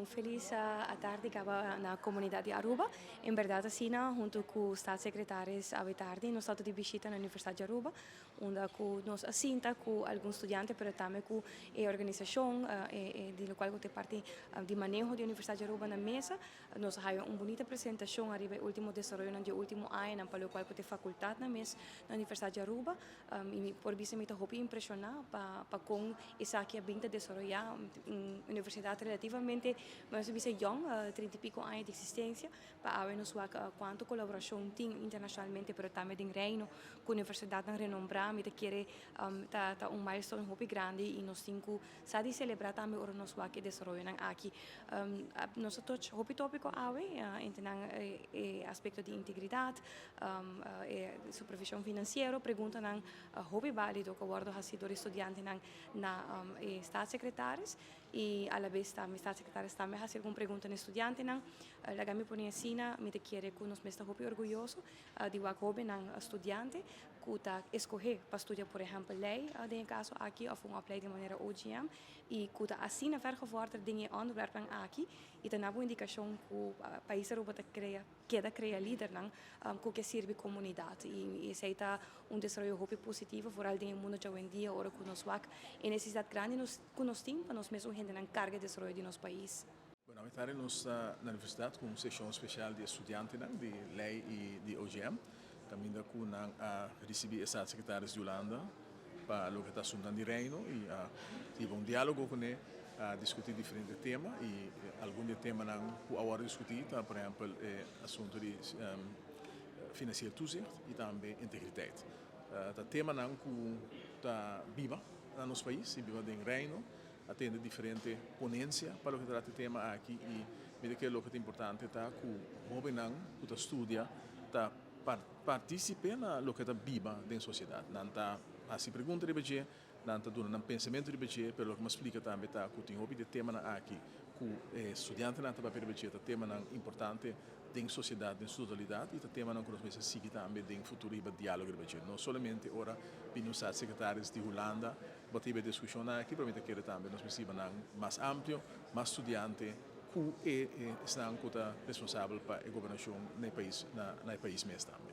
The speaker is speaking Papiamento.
Felis atardi caba na comunidad di Aruba. En berdad asina, hunto cu staatssecretaris awe tardi, nos tabata di bishita na Universidad di Aruba, unda cu nos a sinta cu algun studiante, pero tambe cu e organisacion di locual cu ta parti di maneho di Universidad di Aruba na mesa. Nos a haya un bunita presentacion ariba e ultimo desaroyonan di e ultimo añanan pa locual cu ta e facultadnan mes na Universidad di Aruba. Y mi por bisa mi ta hopi impresiona pa con esaki a bin ta desaroya. Un universidad relativamente, nos a bisa yong, 30 y pico aña di existencia, pa awe nos wak cuanto colaboracion tin internacionalmente, pero tambe den Reino, cu universidadnan renombra, mi ta kere ta un milestone hopi grandi y nos tin cu sa di celebra tambe ora nos wak e desaroyonan aki. Nos a touch hopi topico awe, entre nan e aspecto di integridad, e supervision financiero, preguntanan hopi valido cu a wordo haci door e studiantenan na e staatssecretaris y a la vez tambe staatssecretaris tambe a haci algun pregunta na e studiantenan. Laga mi pone asina, mi ta kere cu nos mes ta hopi orguyoso di wak hobennan studiante cu ta escoge pa studia, por ehempel, ley den e caso aki of un opleiding manera OGM y cu ta asina vergevorderd den e onderwerpnan aki y ta nabo indicacion cu pais Aruba ta crea, keda crea lidernan cu ke sirbi comunidad y esey ta un desaroyo hopi positivo, vooral den e mundo djawendia ora cu nos wak e necesidad grandi nos cu nos tin pa nos mes hendenan carga e desaroyo di nos pais. Bueno, awe tardi nos ta na universidad cu un sesion special di studiantenan di ley y di OGM, caminda cu nan a ricibi e staatssecretaris di Hulanda pa loke ta asuntonan di Reino y a hiba un dialogo cune, a discuti diferente tema y algun di e temanan cu a wordo discuti ta, por ehempel, e asunto di financieel toezicht y tambe integriteit. Ta temanan cu ta biba na nos pais y biba den Reino. A tende diferente ponencia pa loke ta trata e tema aki y mi ta kere loke ta importante ta cu hobennan cu ta studia ta participe na loke ta biba den sociedad. Nan ta haci pregunta riba dje, nan ta duna nan pensamento riba dje, pero loke mi a splica tambe ta cu tin hopi di e temanan aki cu e studiantenan ta papia riba dje ta temanan importante den sociedad den su totalidad y ta temanan cu nos mester sigui tambe den futuro hiba dialogo riba dje. No solamente ora bini un staatssecretaris di Hulanda bo ta hiba e discusionnan aki, pero mi ta kere tambe nos mester hiba nan mas amplio, mas studiante cu e esnan cu ta responsabel pa e gobernacion na e pais, na e pais mes tambe.